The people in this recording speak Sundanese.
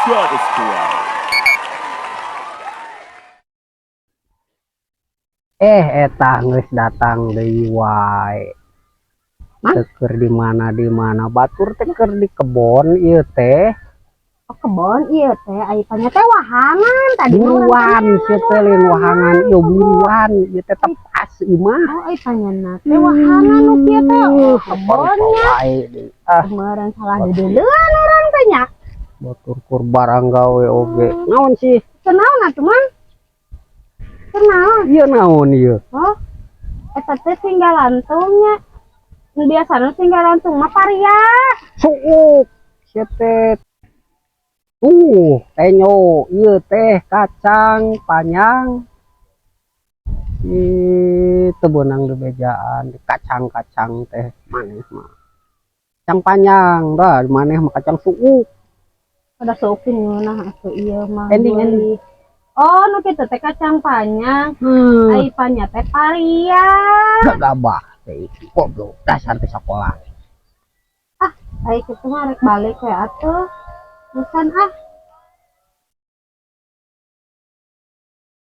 Subscribe. Eh, eta geus datang deui wae. Mang? Teu keur di mana di mana, batur teh keur di kebon ieu teh. Oh, kebon ieu teh, ai panya teh wahangan tadi mah urang Buruan teh. Sia teh, lain wahangan ieu, buruan ieu teh tepas imah. Oh, ai panyana teh wahangan nu kieu teh. Oh, kebonnya. Wae deui. Ah, Kemarin salah duduluan urang teh nya. Batur kur barang gawe oge. Naon sih? Kunaon atuh, Mang? Kunaon? Ieu naon ieu? Oh, eta teh singgah lantungnya. Nu biasana singgah lantung mah paria. Suuk sia teh. Tuh, tenyo ieu teh kacang panjang. Ih, teu beunang dibejaan kacang-kacang teh maneh mah. Kacang panjang dah, maneh mah kacang suuk. Ada suukin ngeunah atuh ieu mah. Ending, ending. Oh, nu kitu teh kacang panjang. Ai panya teh paria. Gagabah teh goblok dasar teh sekolah. Ai kitu mah rek balik we atuh. Terusan ah.